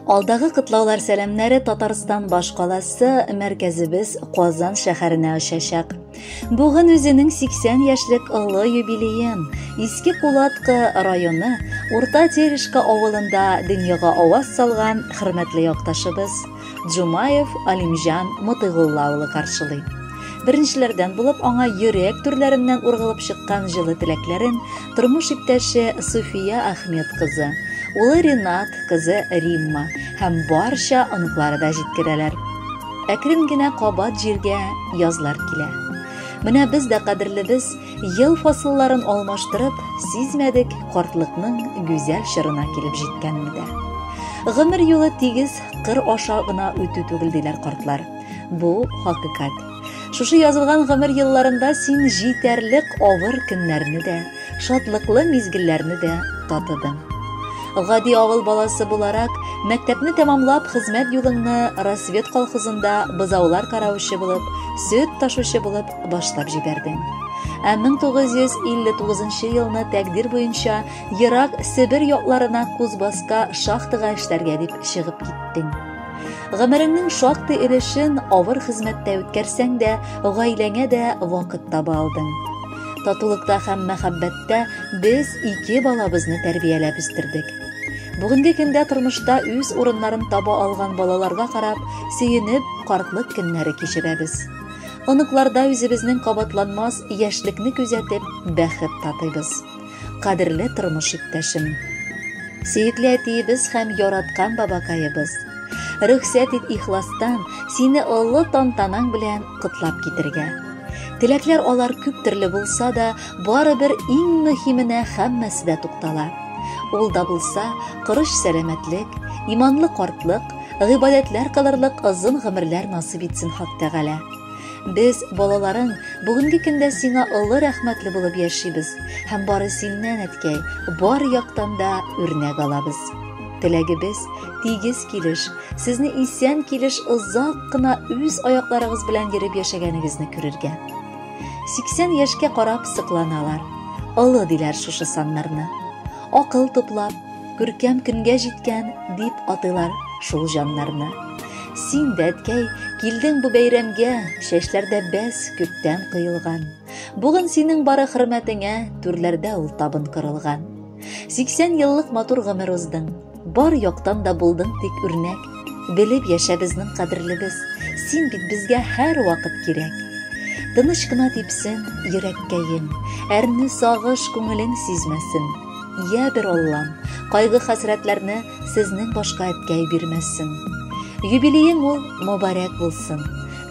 Алдагы котлаулар сәламнәре Татарстан башкаласы мәркәзебез Казан шәһәренә очачак. Бүген үзенең 80 яшьлек олы юбилеен Иске Кулаткы районы Урта Терешка авылында дөньяга аваз салган хөрмәтле якташыбыз Джумаев Алимҗан Мотыйгулла улы каршылый. Беренчеләрдән булып аңа йөрәк түрләреннән ургылып чыккан җылы теләкләрен тормыш иптәше Суфия Ахмет кызы, улы Ринат, кызы Римма һәм барча оныклары да җиткерәләр. Әкрен генә кабат җиргә язлар килә. Менә без дә кадерлебез, ел фасылларын алмаштырып, сизмәдек, картлыкның гүзәл чорына килеп җиткәнне дә. Гомер юлы тигез кыр аша гына үтү түгел диләр картлар. Бу хакыйкать. Шушы язылган гомер елларында син җитәрлек авыр көннәрне дә, шатлыклы мизгелләрне дә татыдың. Гади авыл баласы буларак, мәктәпне тәмамлап, хезмәт юлыңны Рассвет колхозында бозаулар караучы булып, сөт ташучы булып башлап җибәрдең. Ә 1959 елны тәкъдир буенча ерак Себер якларына Кузбасска шахтага эшләргә дип чыгып киттең. Гомереңнең шактый өлешен авыр хезмәттә үткәрсәң дә, гаиләңә дә вакыт таба алдың. Татулыкта һәм мәхәббәттә без ике балабызны тәрбияләп үстердек. Бүгенге көндә тормышта үз урыннарын таба алган балаларга карап, сөенеп, картлык көннәре кичерәбез. Оныкларда үзебезнең кабатланмас яшьлекне күзәтеп, бәхет татыйбыз. Кадерле тормыш иптәшем, сөекле әтиебез һәм яраткан бабакаебыз, рөхсәт ит ихластан сине олы тантанаң белән котлап китергә. Теләкләр алар күп төрле булса да, барыбер иң мөһименә һәммәсе дә туктала. Ул да булса, корыч сәламәтлек, иманлы картлык, гыйбадәтләр кылырлык озын гомерләр насыйп итсен Хак Тәгалә. Без, балаларың, бүгенге көндә сиңа олы рәхмәтле булып яшибез һәм бары синнән, әткәй, бар яктан да үрнәк алабыз. Теләгебез тигез килеш, сезне исән килеш озак кына үз аякларыгыз белән йөреп яшәгәнегезне күрергә. 80 яшькә карап сокланалар. Олы диләр шушы саннарны. Акыл туплап, күркәм көнгә җиткән дип атыйлар шул җаннарны. Син дә, әткәй, килдең бу бәйрәмгә, чәчләрдә бәс күптән коелган. Бүген синең бары хөрмәтеңә түрләрдә ул табын корылган. 80 еллык матур гомер уздың. Бар яктан да булдың тик үрнәк. Белеп яшә безнең кадерлебез. Син бит безгә һәр вакыт кирәк. Тыныч кына типсен йөрәккәең, әрне сагыш күңелең сизмәсен. Йә бер Аллам, кайгы-хәсрәтләрне сезнең башка әткәй бирмәсен. Юбилеең ул мобарәк булсын.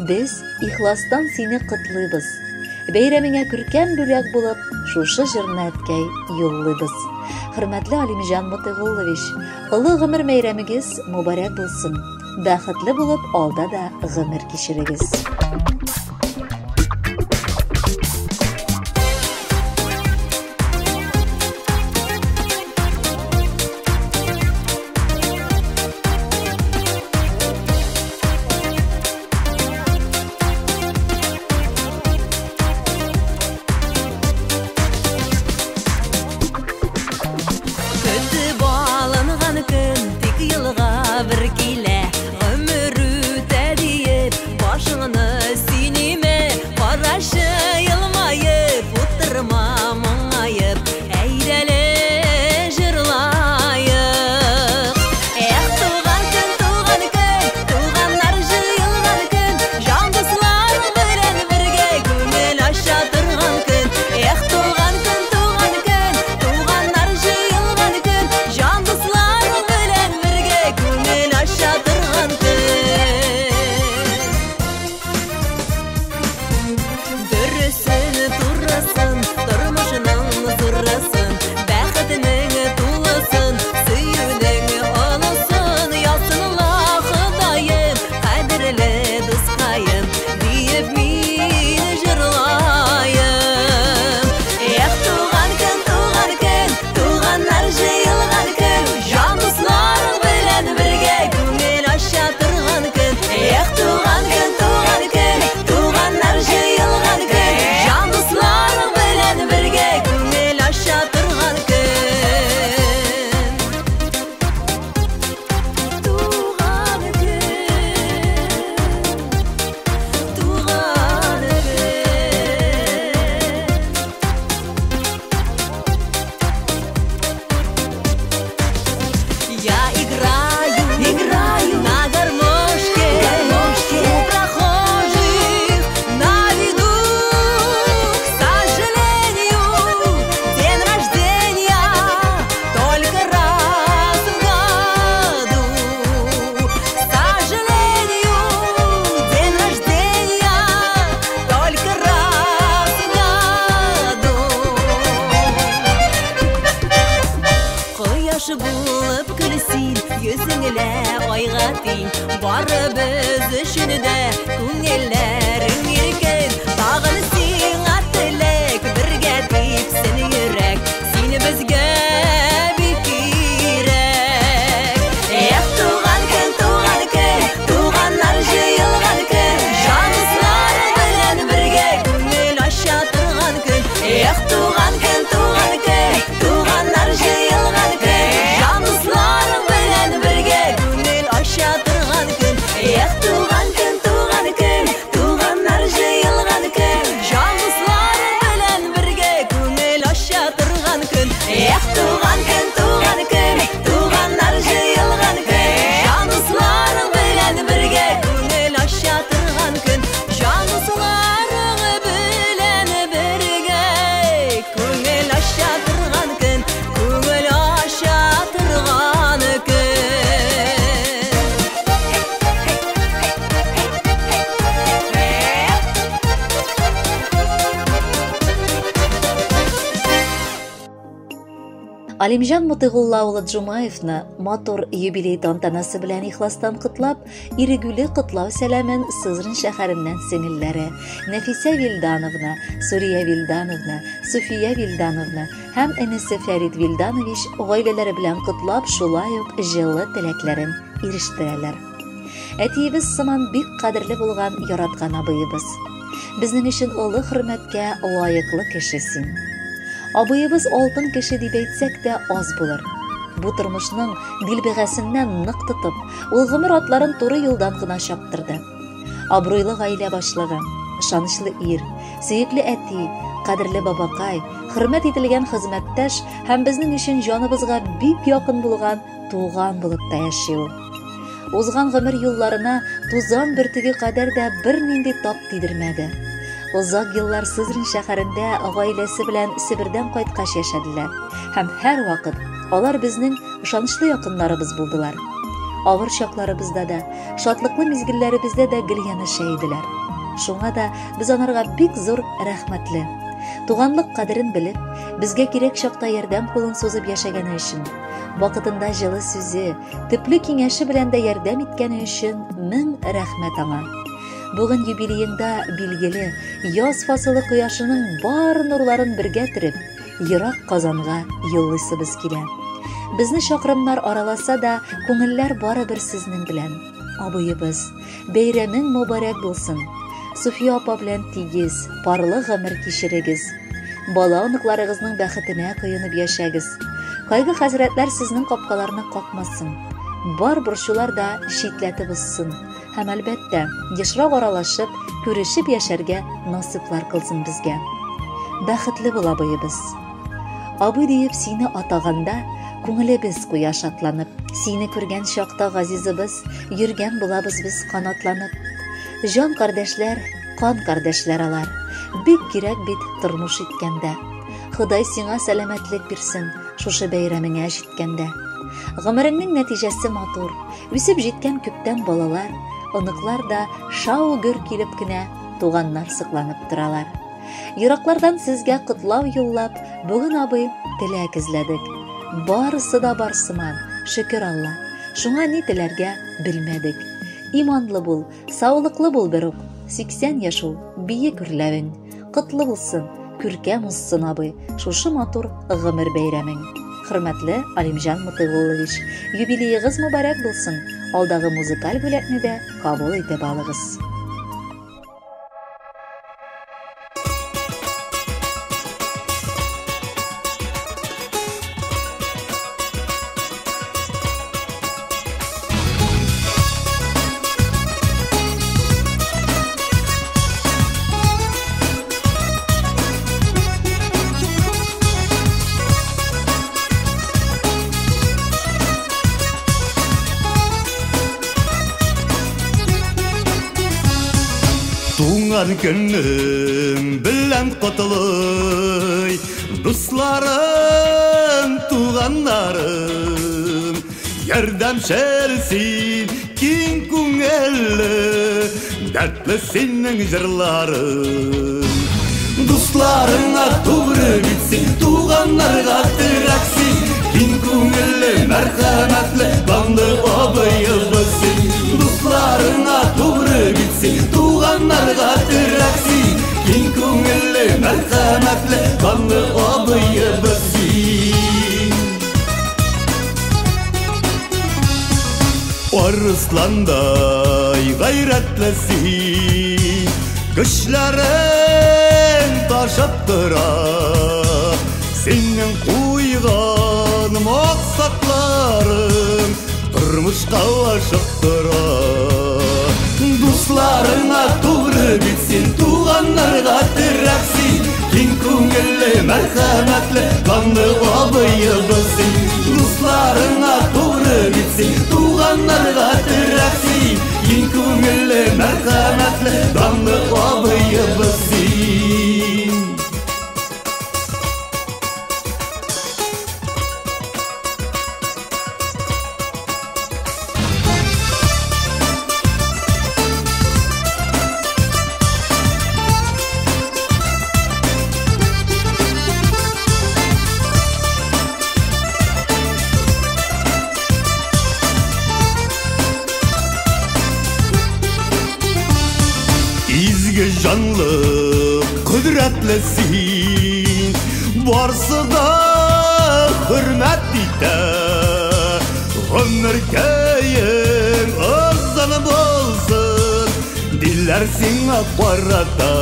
Без ихластан сине котлыйбыз. Бәйрәмеңә күркәм бүләк булып, шушы җырны әткәй юллыйбыз. Хөрмәтле Алимҗан Мотыйгуллович, олы гомер бәйрәмегез мобарәк булсын. Бәхетле булып алда да гомер кичерегез. Көтеп алынган көн тик елга бер килә. Гомер үтә диеп, башыңны Барыбыз өчен дә күңелләрең иркен. Тагын сиңа теләк, бергә типсен йөрәк. Син безгә бик кирәк. Эх, туган көн, туган көн, туганнар җыелган көн. Җан белән бергә күңел ача торган көн. Эх, туган көн, туган көн, туганнар җыелган көн. Җан белән бергә күңел ача торган көн. Эх, туган көн, туган көн, туганнар җыелган көн. Җан белән бергә күңел ача торган көн. Эх, туган көн, туган көн, туганнар җыелган көн. Җан белән бергә күңел ача торган көн. Җан белән бергә күңел ача торган көн. Күңел ача торган көн. Алимҗан Мотыйгулла улы Джумаевны матур юбилей тантанасы белән ихластан котлап, ирегүле котлау сәламен Сызрань шәһәреннән сеңелләре Нәфисә Вилдановна, Сурия Вилдановна, Суфия Вилдановна һәм энесе Фәрид Вилданович гаиләләре белән котлап, шулай ук җылы теләкләрен ирештерәләр. Әтиебез сыман бик кадерле булган яраткан абыебыз. Безнең өчен олы хөрмәткә лаеклы кеше син. Абыебыз алтын кеше дип әйтсәк тә аз булыр. Бу тормышның дилбегәсеннән нык тотып, ул гомер атларын туры юлдан гына чаптырды. Абруйлы гаилә башлыгы, ышанычлы ир, сөекле әти, кадерле бабакай, хөрмәт ителгән хезмәттәш һәм безнең өчен җаныбызга бик якын булган туган булып та яши ул. Узган гомер юлларына тузан бөртеге кадәр дә бернинди тап тидермәде. Озак еллар Сызрань шәһәрендә гаиләсе белән Себердән кайткач яшәделәр һәм һәр вакыт алар безнең ышанычлы якыннарыбыз булдылар. Авыр чакларыбызда да, шатлыклы мизгелләребездә дә гел янәшә иделәр. Шуңа да без анарга бик зур рәхмәтле. Туганлык кадерен белеп, безгә кирәк чакта ярдәм кулын сузып яшәгәне өчен, вакытында җылы сүзе, төпле киңәше белән дә ярдәм иткәне өчен мең рәхмәт аңа. Бүген юбилееңда билгеле, яз фасылы кояшының бар нурларын бергә төреп, ерак Казанга юллыйсыбыз килә. Безне чакрымнар араласа да, күңелләр барыбер сезнең белән. Абыебыз, бәйрәмең мөбарәк булсын. Суфия апа белән тигез, парлы гомер кичерегез. Бала оныкларыгызның бәхетенә коенып яшәгез. Кайгы хәзрәтләр сезнең капкаларны какмасын. Бар борчулар да читләтеп узсын. Һәм әлбәттә, ешрак аралашып, күрешеп яшәргә насыйплар кылсын безгә. Бәхетле бул, абыебыз. Абый диеп сине атаганда, күңелебез куя шатланып. Сине күргән чакта газизыбыз, йөргән булабыз без канатланып. Җан кардәшләр, кан кардәшләр алар. Бик кирәк бит тормыш иткәндә. Ходай сиңа сәламәтлек бирсен, шушы бәйрәмеңә җиткәндә. Гомереңнең нәтиҗәсе матур, үсеп җиткән күптән балалар, оныклар да шау гөр килеп кенә туганнар сокланып торалар. Ераклардан сезгә котлау юллап, бүген абый теләк эзләдек. Барысы да бар сыман, шөкер Алла. Шуңа ни теләргә белмәдек. Иманлы бул, саулыклы бул берүк. 80 яшь ул, биек үрләвең. Котлы булсын, күркәм узсын абый, шушы матур гомер бәйрәмең. Хөрмәтле Алимҗан Мотыйгуллович, юбилеегыз мөбарәк булсын. Алдагы музыкаль бүләкне дә кабул итеп алыгыз. Туган көнем белән котлый, дусларым, туганнарым. Ярдәмчел син, киң күңелле, дәртле синең җырларың. Дусларыңа тугры бит син, туганнарга терәк син. Киң күңелле, мәрхәмәтле, данлы абыебыз син. Дуслар терәк син, киң күңелле, мәрхәмәтле, данлы абыебыз син. Арысландай гайрәтле син, көчләрең ташып тора. Синең куйган максатларың тормышка ашып тора. Дусларыңа тугры бит син, туганнарга терәк син, киң күңелле, мәрхәмәтле, данлы абыебыз син. Дусларыңа тугры бит син, туганнарга терәк син, киң күңелле, мәрхәмәтле, данлы абыебыз син. Изге жанлы, кодрәтле син, барсы да хөрмәт итә. Гомеркәең озын булсын, диләр сиңа карата.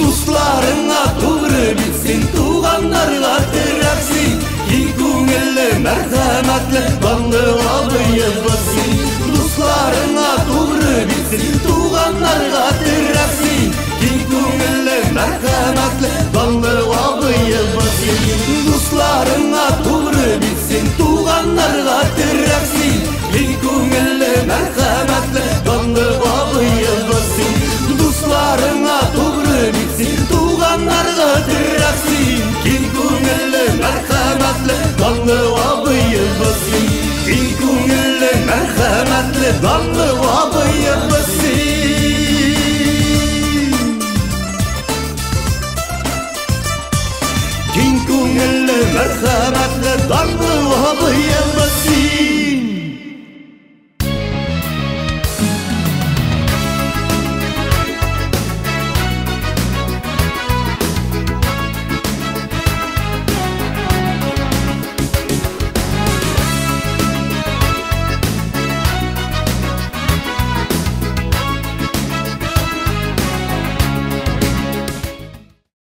Дусларыңа тугры бит син, туганнарга терәк син, киң күңелле, мәрхәмәтле, данлы абыебыз син. Дусларыңа тугры бит син, туганнарга терәк син, киң күңелле, мәрхәмәтле, данлы абыебыз син. Дусларыңа тугры бит син, туганнарга терәк син, киң күңелле, мәрхәмәтле, данлы абыебыз син. Дусларыңа тугры бит син, туганнарга терәк син, киң күңелле, мәрхәмәтле, данлы абыебыз син. Киң күңелле, мәрхәмәтле, данлы абыебыз син. Киң күңелле, мәрхәмәтле, данлы абыебыз син.